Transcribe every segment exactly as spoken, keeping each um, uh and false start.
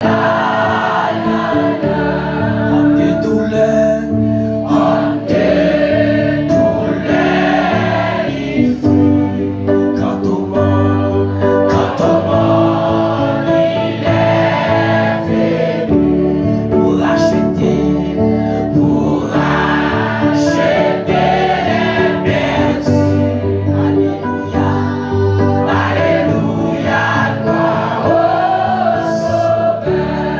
An de doulè, an de doulè, li fri. Kantoman, kantoman, li leve nou pou rachete, pou rachete lè pèdi. Alelouya, alelouya, glwa o Sovè.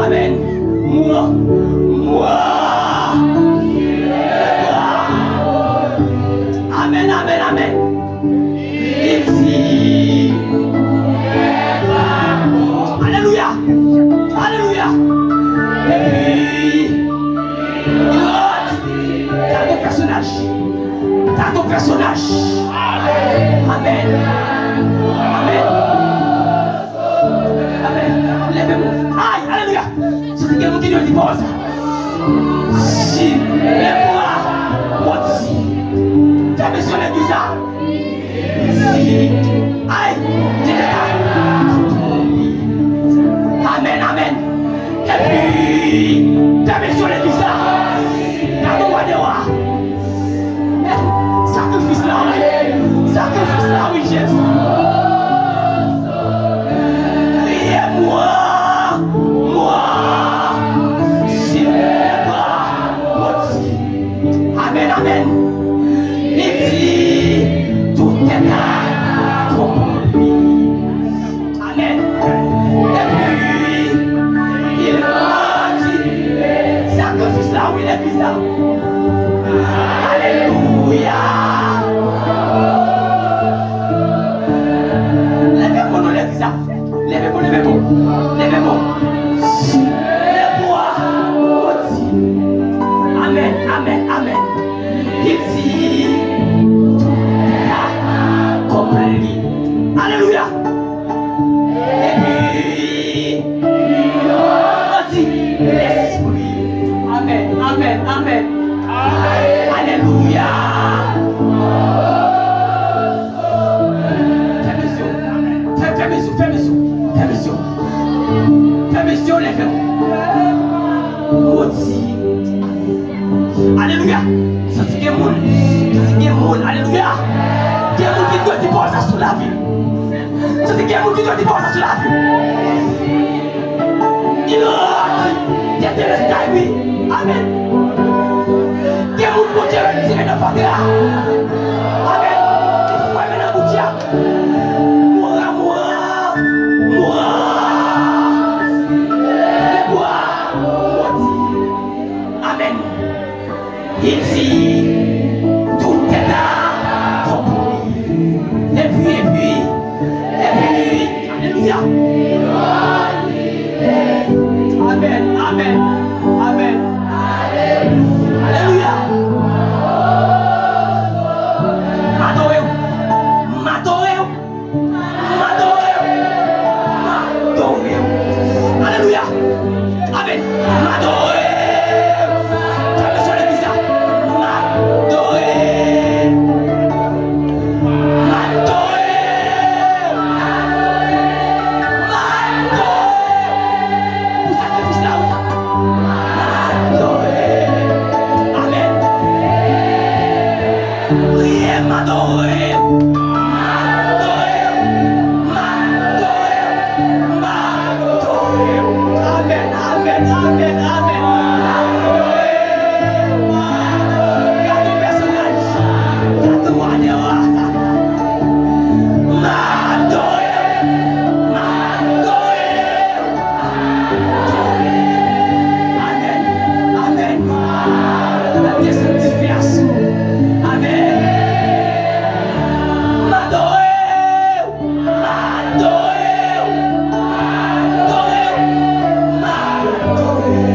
Amèn. Mwa. Mwa. Amèn, amèn, amèn. Li di. Alelouya. Alelouya. Epi, li di, gade yon pèsonaj. Gade yon pèsonaj. Amèn. Amèn. Amèn. Leve mwen. Ay, alelouya. Santi gen moun ki dwe di pawòl sa. Si lè mwa pwodui. Fèmen sou legliz la. Si. Ay, Jezi ta. Amèn, amèn. Epi, fèmen sou legliz la. Gade w a dewa. Sakrifis la, wi. Sakrifis la, wi, Jezi. Priye mwa, mwa, si lè mwa pwodui. Amèn, amèn. Li di, tout est accompli. Amèn. Epi, li mandi sakrifis la, wi, legliz la. Alelouya. Leve pou nou, legliz la. Leve pou, leve pou. Leve pou. Leve pou. Amèn, amèn, amèn. Li di, tout est accompli. Alelouya. Epi, yo di, Lespri. Amèn, amèn, amèn. Alelouya. Fèmen zye w. Fè, fèmen zye w, fèmen zye w, fèmen zye w. Fèmen zye w, leve w. Ou di, Alelouya. Santi gen moun. Santi gen moun. Alelouya. Gen moun ki dwe di pawòl sa sou lavi. Santi gen moun ki dwe di pawòl sa sou lavi. Ilòdi. Tèt restay, wi. Amèn. Gen moun Bondye retire nan fatra. Amèn. Ki fwè men nan boudya. Moura, moura. Moura. Lè bwa. Modi. Amèn. Li di, tout est accompli. Epi, epi, epi, alelouya. Amèn, amèn, amèn. Alelouya. M adore w. M adore w. M adore w. M adore w. Alelouya. Amèn. M adore w. Fè m bezwen legliz la. M adore w. M adore w. M adore w. Pou sakrifis la, wi. M adore w. Amèn. Priye, m adore w. M adore w. M adore w. M adore w. Amèn, amèn, amèn, amèn. M adore w. M adore w. Gade pèsonaj. Gade wa de wa. M adore w. M adore w. Amèn. Amèn. Desann dife a sou. Amèn. M adore w. M adore w. M adore w. M adore w.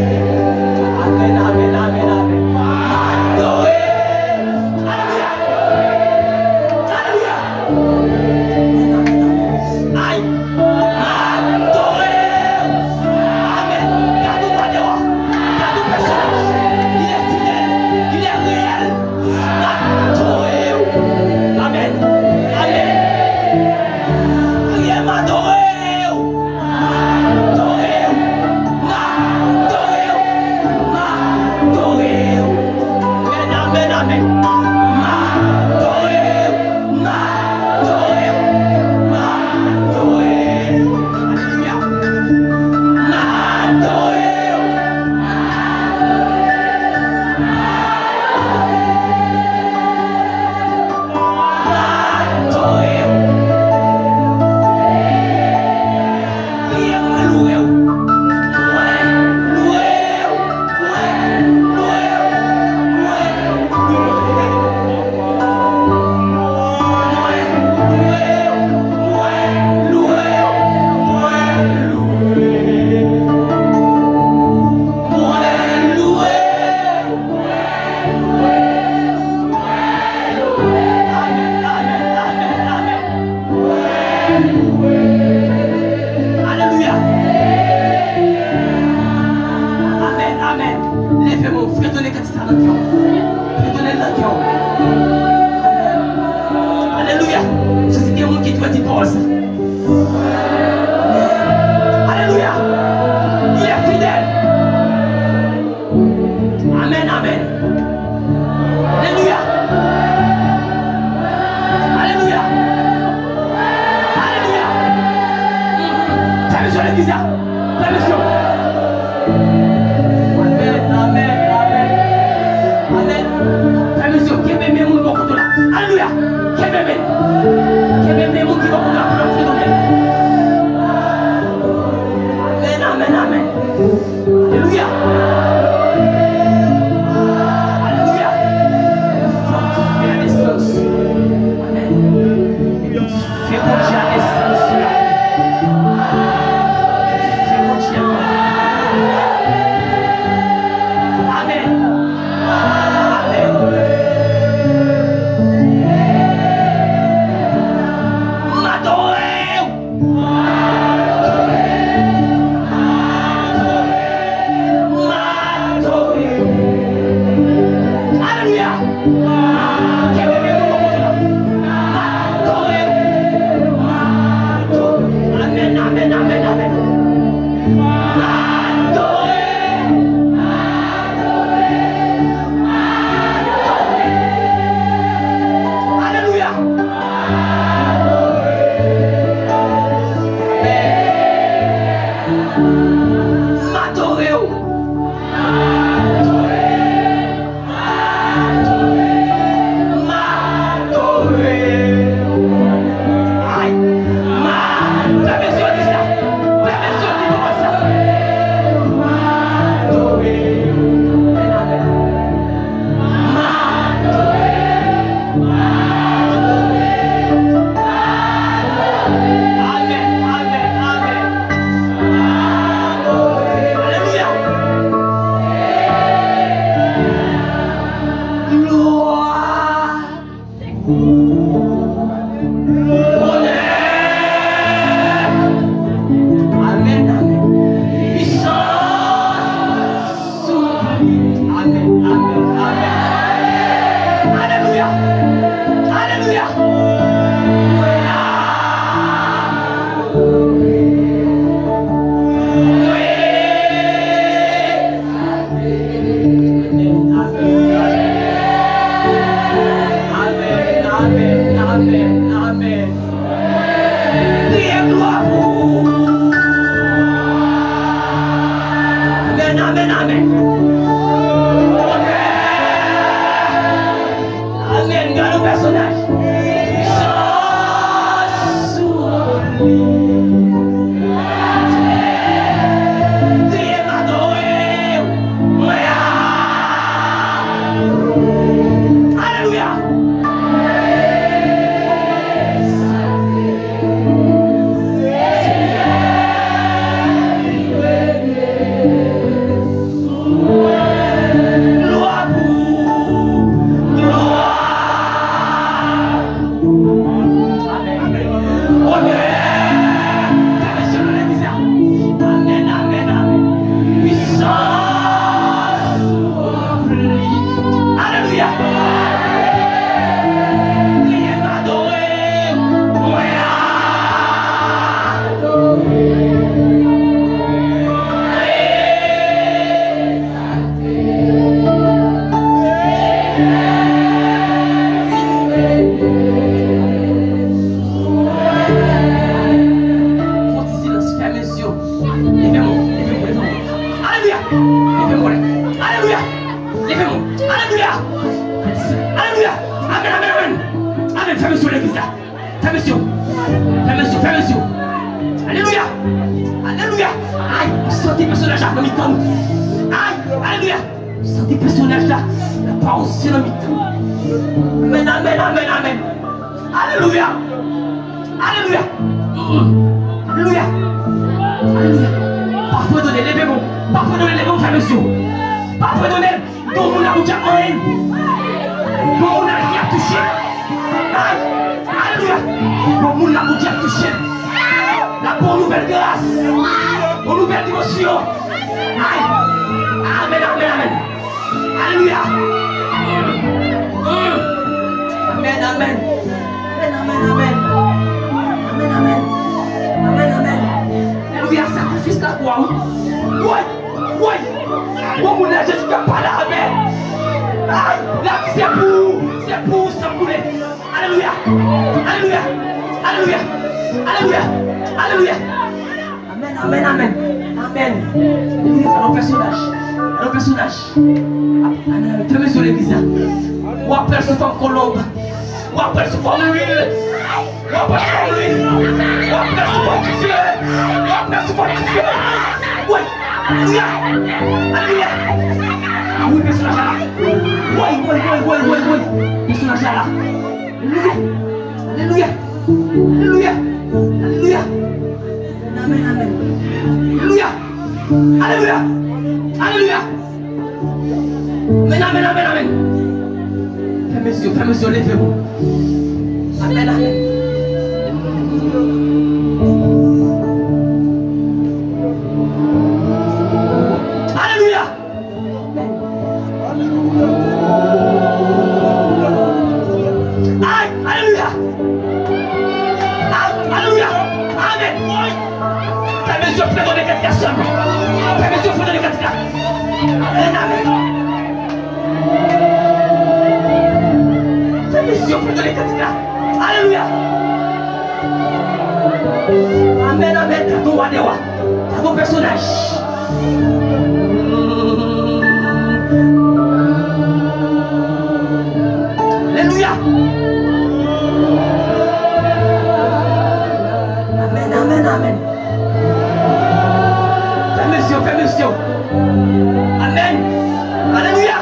Alelouya. Alelouya. Fòtifye a distans. Amèn. Fè Bondye a distans la. Fè Bondye a. Amèn. Amèn. M adore w. Alelouya. Kenbe men nou bon kote la. M adore w. Amèn, amèn, amèn, amèn. M adore w. Alelouya. M adore w. M adore w. Ay, m a-, fè mesye yo di sa. Fè mesye yo di pawòl sa. M adore w. Amèn, amèn, amèn. Alelouya. Glwa. Onè. Amèn, amèn. Pisans. Amèn, amèn, amèn. Alelouya. Alelouya. Amèn, amèn, amèn, amèn. Kriye glwa pou ou. Amèn, amèn, amèn. Amèn. Gade yon pèsonaj. Sou li. Kriye m adore w. Mwen a. Alelouya. Glwa pou ou. Glwa. Amèn. Amèn. Amèn. Amèn, amèn, amèn. Pisans. Alelouya. Priye m adore. Mwen a. Fò ti silans, fèmen zye w. Leve men w, leve men w, leve men w. Alelouya! Leve men w, alelouya! Leve men w, alelouya! Alelouya! Amèn, amèn, amèn! Amèn, fèmen zye w legliz la. Fèmen zye w. Fèmen zye w, fèmen zye w. Alelouya. Alelouya. Ay, m santi pèsonaj la nan mitan nou. Ay, alelouya. M santi pèsonaj la. Lapawòl Dye nan mitan nou. Amèn, amèn, amèn, amèn. Alelouya. Alelouya. Mm. Alelouya. Alelouya. Pa fredone, leve men w. Pa fredone, leve men w, fèmen zye w. Pa fredone. Gon moun la Bondye ap manyen. Gon moun la Bondye ap touche. Ay, alelouya. Gon moun la Bondye ap touche. L ap ba w nouvèl gras. Yon nouvèl dimansyon. Ay. Amèn, amèn, amèn. Alelouya. Amèn, amèn. Amèn, amèn, amèn. Amèn, amèn. Amèn, amèn. Alelouya, sakrifis lakwa, wi. Woy. Woy! Bon moun la Jezi k ap pale avè. Ay, la vi se pou ou, se pou ou san koule. Alelouya! Alelouya! Alelouya! Alelouya! Alelouya! Amèn, amèn, amèn. Amèn. Alelouya, alò pèsonaj. Alò pèsonaj. Amèn, amèn. Fèmen zye w legliz la. W ap pèl sou fòm kolonb. W ap pèl sou fòm lwil. W ap pèl sou fòm lwil. W ap pèl sou fòm dife. W ap pèl sou fòm dife. Woy! Alelouya! Alelouya! Wi, pèsonaj la la. Woy, woy, woy, woy, woy, woy. Pèsonaj la la. Alelouya! Alelouya! Alelouya! Alelouya! Amèn, amèn, amèn. Alelouya! Alelouya! Alelouya! Amèn, amèn, amèn, amèn. Fèmen zye w, fèmen zye w, leve w. Amèn, amèn. Alelouya! Ay, alelouya! Ay, alelouya! Amèn! Fèmen zye w, fèmen zye w, kantik la sèlman. Fèmen zye w, fèmen zye w, kantik la. Amèn, amèn. Fèmen zye w, fèmen zye w, kantik la. Alelouya! Amèn, amèn. Gade yon wa dè wa. Gade yon pèsonaj. Alelouya! Amèn, amèn, amèn. Fèmen zye w, fèmen zye w. Amèn. Alelouya.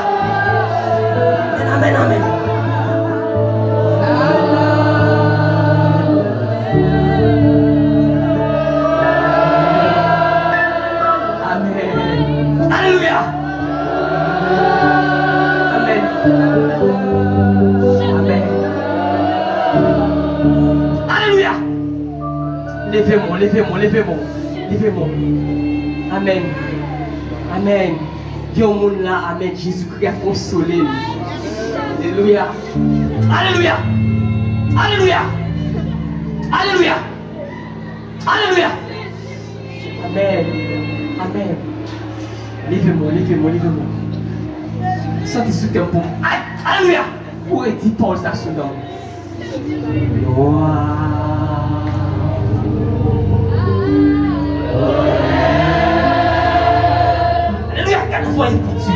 Amèn, amèn, amèn. Amèn. Alelouya. Amèn. Amèn. Alelouya. Leve men w, leve men w, leve men w, leve men w. Amèn. Amèn. Gen yon moun la, amèn, Jezikri a konsole l. Alelouya. Alelouya. Alelouya. Alelouya. Alelouya. Amèn. Amèn. Leve men w, leve men w, leve men w. Santi sou kè w pou m. Ay, alelouya. Pou redi pawòl sa sou dan. Glwa. Alelouya, gade vwa epiti.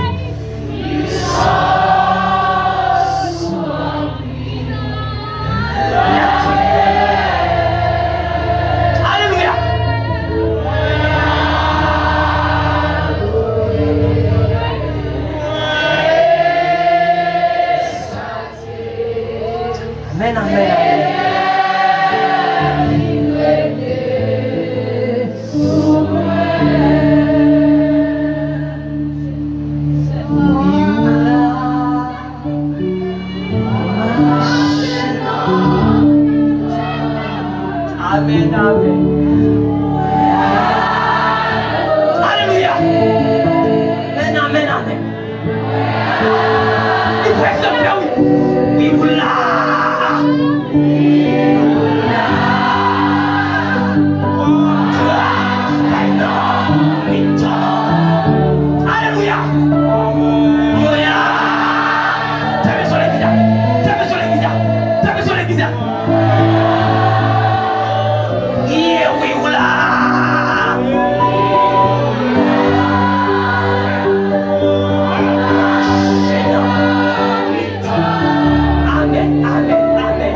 Alelouya. Amèn, amèn, amèn. Amèn, amèn. Alelouya. Amèn, amèn, amèn. Li prezante, wi. Wi, ou la. Alelouya. Alelouya. Fèmen zye w legliz la. Fèmen zye w legliz la. Fèmen zye w legliz la. Ye, wi, ou la. Amèn, amèn, amèn.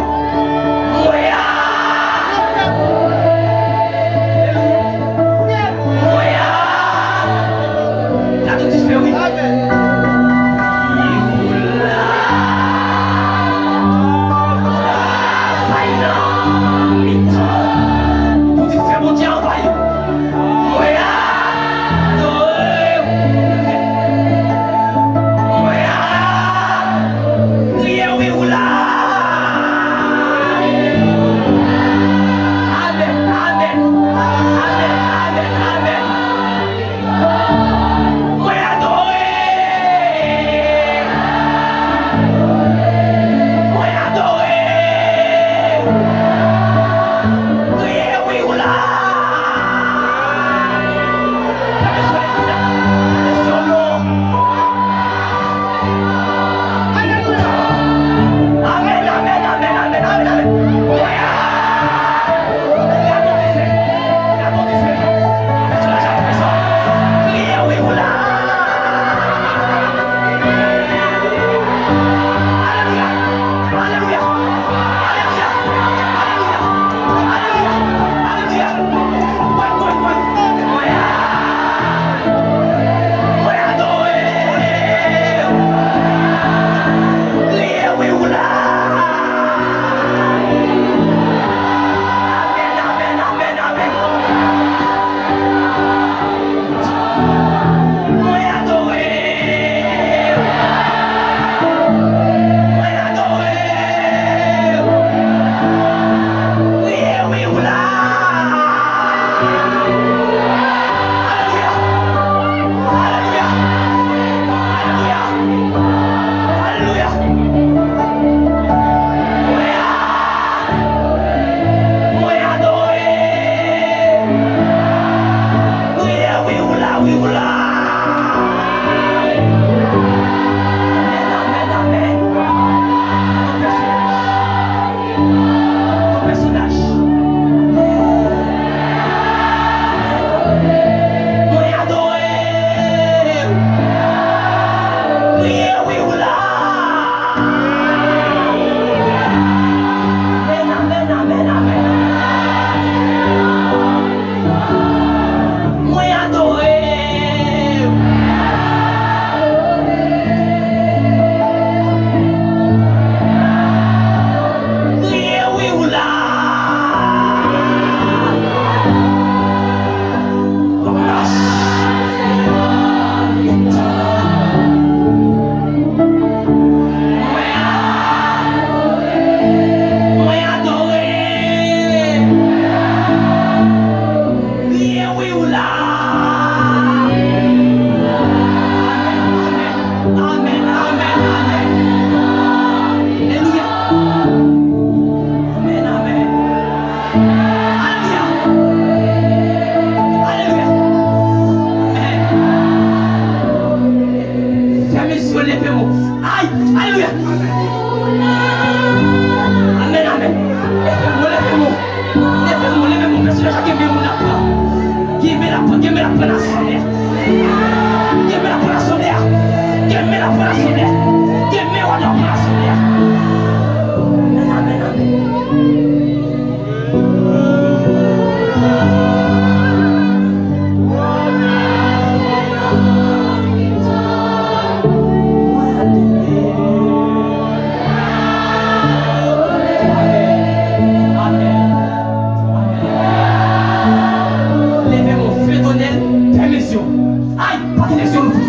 Pa kite zye w louvri.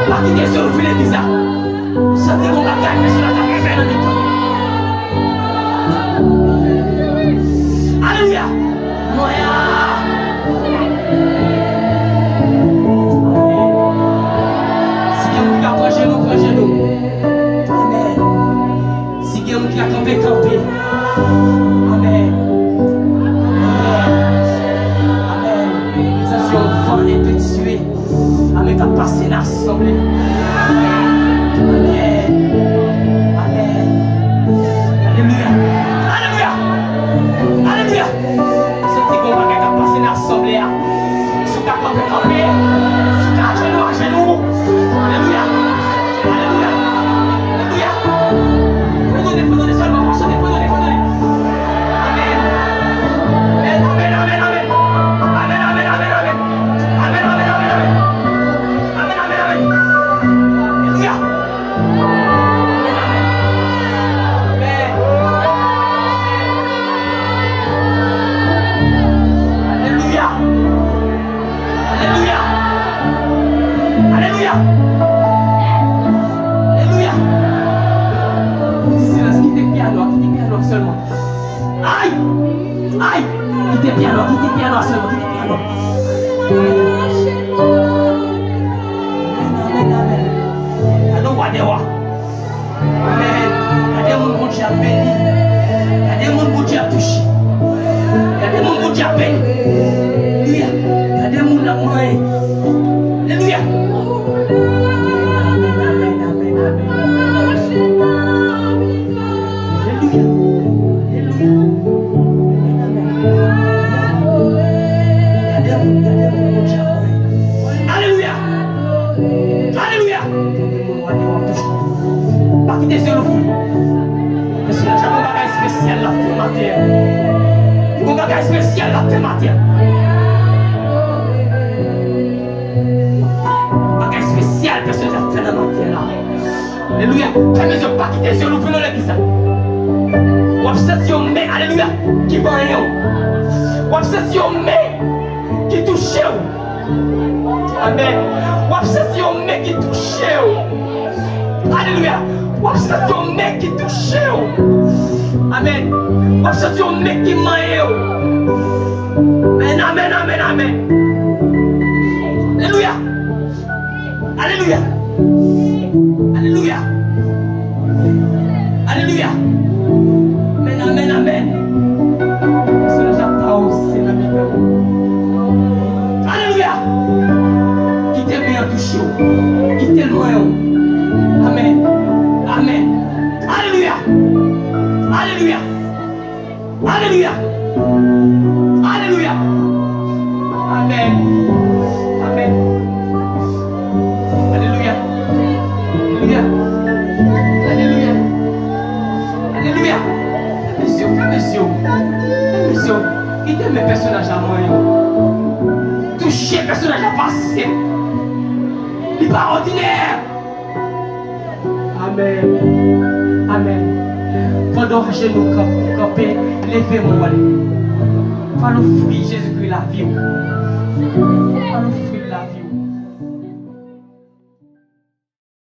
Pa kite zye w louvri legliz la. Santi gon bagay pèsonaj ap fè nan mitan. Alelouya. Mwen a. Si gen moun ki ka pran jenou, pran jenou. Amèn. Si gen moun ki ka kanpe, kanpe. Amèn. Amèn. Amèn. Sa se yon van enpetyue. Amèn. K ap pase nan asanble. Amèn. Amèn. Alelouya. Alelouya. Alelouya. Santi gon bagay k ap pase nan asanble a. Si w ka kanpe, kanpe. Si w ka ajenou, ajenou. Alelouya. Alelouya. Alelouya. Fò tande, fò tande sèlman, pa chante, fò tande, fò tande. Amèn. Amèn, amèn, amèn, amèn. Amèn, amèn, amèn, amèn. Amèn, amèn, amèn, amèn. Amèn, amèn, amèn. Alelouya. Amèn. Alelouya. Alelouya. Alelouya. Alelouya. Ti silans, kite pyano a, kite pyano a sèlman. Ay! Ay! Kite pyano a, kite pyano a sèlman, kite pyano a. Amèn, amèn, amèn. Gade w wa dè wa. Amèn. Gade moun Bondye ap beni. Gade moun Bondye ap touche. Gade moun Bondye ap beni. Alelouya. Gade moun ap manyen. Alelouya. Amèn, amèn, amèn, amèn, amèn. Alelouya. Alelouya. Amèn, amèn. Gade moun, gade moun Bondye ap manyen. Alelouya. Alelouya. Gade moun wa dè wa ap touche. Pa kite zye louvri. Pèsonaj la gon bagay espesyal l ap fè maten an. Gon bagay espesyal l ap fè maten an. Bagay espesyal pèsonaj la ap fè nan maten an la. Alelouya. Fèmen zye w, pa kite zye w louvri nan legliz la. W ap santi yon men, alelouya, ki manyen w. W ap santi yon men ki touche w. Amèn. W ap santi yon men ki touche w. Alelouya. W ap santi yon men ki touche w. Amèn. W ap santi yon men ki manyen w. Amèn, amèn, amèn, amèn. Alelouya. Alelouya. Alelouya. Alelouya. Amèn, amèn, amèn. Pèsonaj la pawòl se nan mitan. Alelouya. Kite men an touche w. Kite l manyen w. Amèn. Amèn. Alelouya. Alelouya. Alelouya. Alelouya. Amèn. Amèn. Alelouya. Alelouya. Alelouya. Alelouya. Fèmen zye w, fèmen zye w. Fèmen zye w. Kite men pèsonaj la manyen w. Touche pèsonaj la pase. Li pa òdinè. Amèn. Amèn. Pandan w ajenou, kanp-, kanpe, leve men w ale. Al ofri Jezikri lavi w. Al ofri